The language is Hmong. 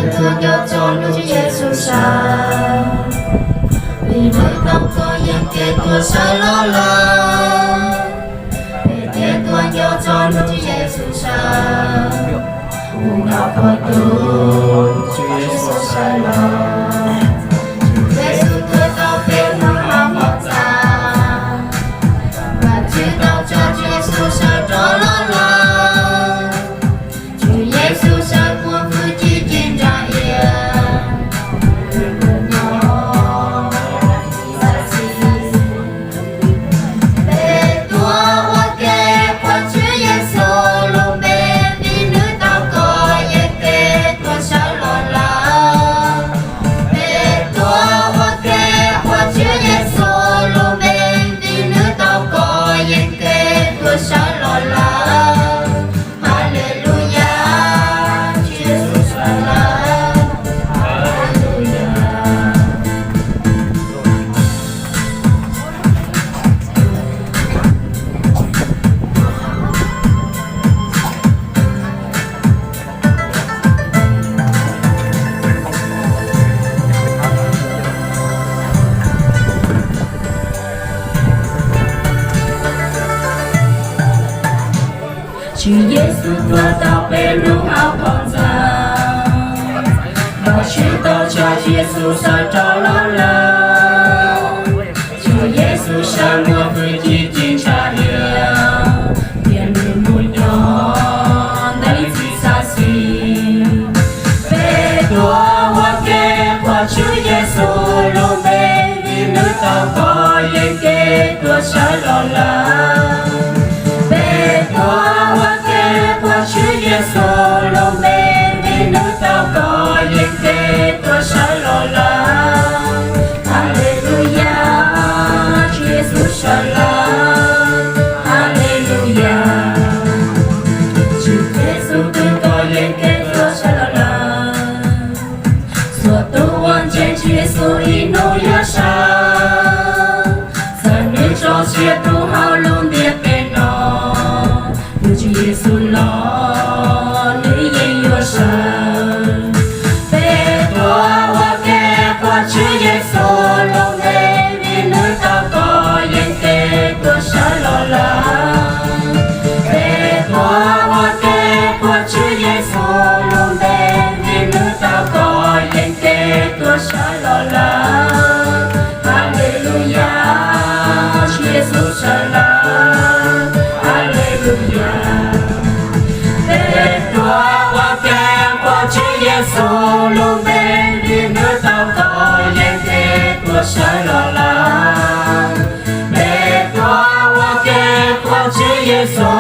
Tuaj nco txog hnub Tswv Yexus sawv, vim nws tau kov yeeb kev tuag sawv los lawm. Peb thiaj tuaj nco txog hnub Tswv Yexus sawv, mus nrog pog tug Tswv Yexus sawv los. Tswv Yexus tuag tau peb hnub hauv mos txwv, Vajtswv tau tso Tswv Yexus sawv rov los lawm. Tswv Yexus sawv muaj hwj chim ci ntsa ia. Peb tuaj ua ke qhuas Tswv Yexus lub npe, vim nws tau kov yeeb kev tuag sawv los lawm. Peb tuaj ua ke qhuas Tswv Yexus lub npe, vim nws tau kov yeeb kev tuag sawv los lawm. Haleluyas, Tswv Yexus sawv lawm. Haleluyas. Tswv Yexus tuag tau peb hnub hauv mos txwv, Vajtswv tau tso Tswv Yexus sawv rov los lawm. Tswv Yexus sawv muaj hwj chim ci ntsa ia, thiab nws mus nyob ntawm ib txhis xav xis. Peb tuaj ua ke qhuas Tswv Yexus lub npe, vim nws tau kov yeeb kev tuag sawv los lawm. Peb tuaj ua ke qhuas Tswv Yexus lub npe, vim nws tau kov yeeb kev tuag sawv los lawm. Haleluyas, Tswv Yexus sawv lawm. Haleluyas, Tswv Yexus twb kov yeeb kev tuag sawv los lawm. Txhua tus uas ntseeg Tswv Yexus ib hnub yuav sawv, txawm nws tso sia rau hauv lub ntiaj teb no, tus Tswv Yexus los nws yeej yuav sawv. Peb tuaj ua ke qhuas Tswv Yexus lub npe, vim nws tau kov yeeb kev tuag sawv los lawm. Peb tuaj ua ke qhuas Tswv Yexus lub npe, vim nws tau kov yeeb kev tuag sawv los lawm. Haleluyas, Tswv Yexus sawv lawm. Haleluyas. Peb tuaj ua ke qhuas Tswv Yexus lub npe, vim nws tau kov yeeb kev tuag sawv los lawm. Peb tuaj ua ke qhuas Tswv Yexus